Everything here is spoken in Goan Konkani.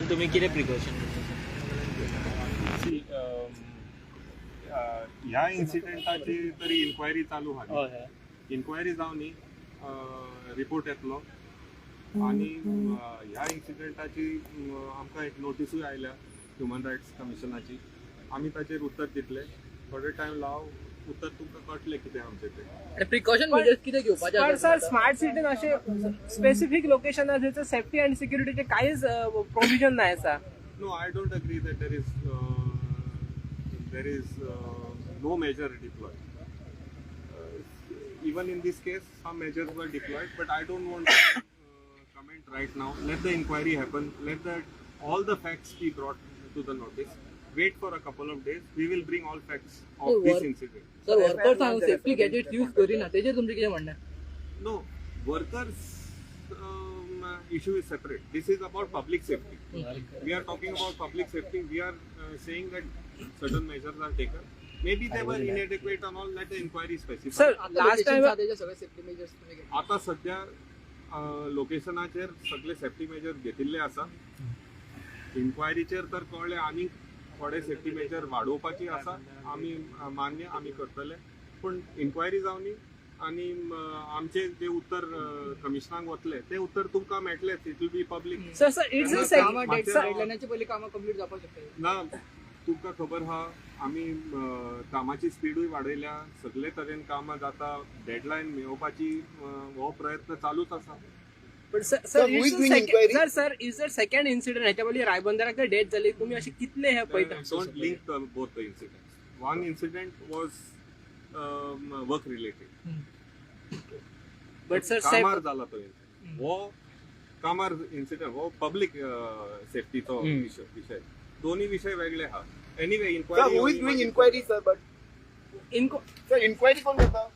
तुमी कितें प्रिकॉशन? See, ह्या इन्सिडेंटाची तरी इन्क्वायरी चालू आहा. हय. इन्क्वायरी जावन न्ही रिपोर्ट येतलो आनी ह्या इन्सिडेंटाची आमकां एक नोटिसूय आयल्या ह्युमन रायट्स कमिशनाची. आमी ताचेर उत्तर दितले. थोडे टायम लाव, उत्तर तुमकां कळटलें कितें आमचें तें. आणि प्रिकॉशन मेजर्स कितें घेवपाचे पण आसा? सर, स्मार्ट सिटीन असे स्पेसिफिक लोकेशन आसा थंयसर सेफ्टी आनी सिक्युरिटीचे कांयच प्रोविजन नाही आसा. No, I don't agree that there is no measure deployed. Even in this case, some measures were deployed, but I don't want to comment right now. Let the inquiry happen. Let the all the facts be brought to the notice. Wait for a couple of days. We will bring all facts of Oh, this incident. Sir, workers हांगा सेफ्टी गॅजेट्स यूज करिना, तेजेर तुमचें कितें म्हणणें? No, workers issue is separate. This is about public safety. We are talking about public safety. We are saying that certain measures are taken. Maybe they were inadequate and all. Let the inquiry specify. Sir, last time तेजे सगळे सेफ्टी मेजर्स तुमी घेतले? आता सध्या लोकेशनाचेर सगळे सेफ्टी मेजर घेतिल्ले आसा. इन्क्वायरीचेर तर कळ्ळें, आनीक थोडे सेफ्टी मेजर वाडोवपाची आसा. आमी मान्य आमी करतले, पूण इन्क्वायरी जावनी आनी आमचे जे उत्तर कमिशनाक वतले ते उत्तर तुमकां मेळटलेच. It will be public. Sir, sir, it's कामां मातशें डेडलायनाचे पयलीं कामां कंप्लीट जावपाक शकता? ना, तुमकां खबर आहा, आमी कामाची स्पिडूय वाडयल्या. सगळे तरेन कामां जाता. डेडलायन मेळोवपाची हो प्रयत्न चालूच आसा. पण sir, Sir, who is doing inquiry? Sir, sir, is the second incident. ह्याच्या पयलीं रायबंदराक डेथ जाली. तुमी अशे कितले हे पळयता? Don't link both the incidents. One incident was work related. But sir, कामार जाला तो इन्सिडेंट. हो कामार इन्सिडेंट, हो पब्लीक सेफ्टीचो विशय. दोन्ही विशय वेगळे आहा. Anyway, Sir, who is doing inquiry, sir? But इन्क्वा sir, inquiry कोण करता?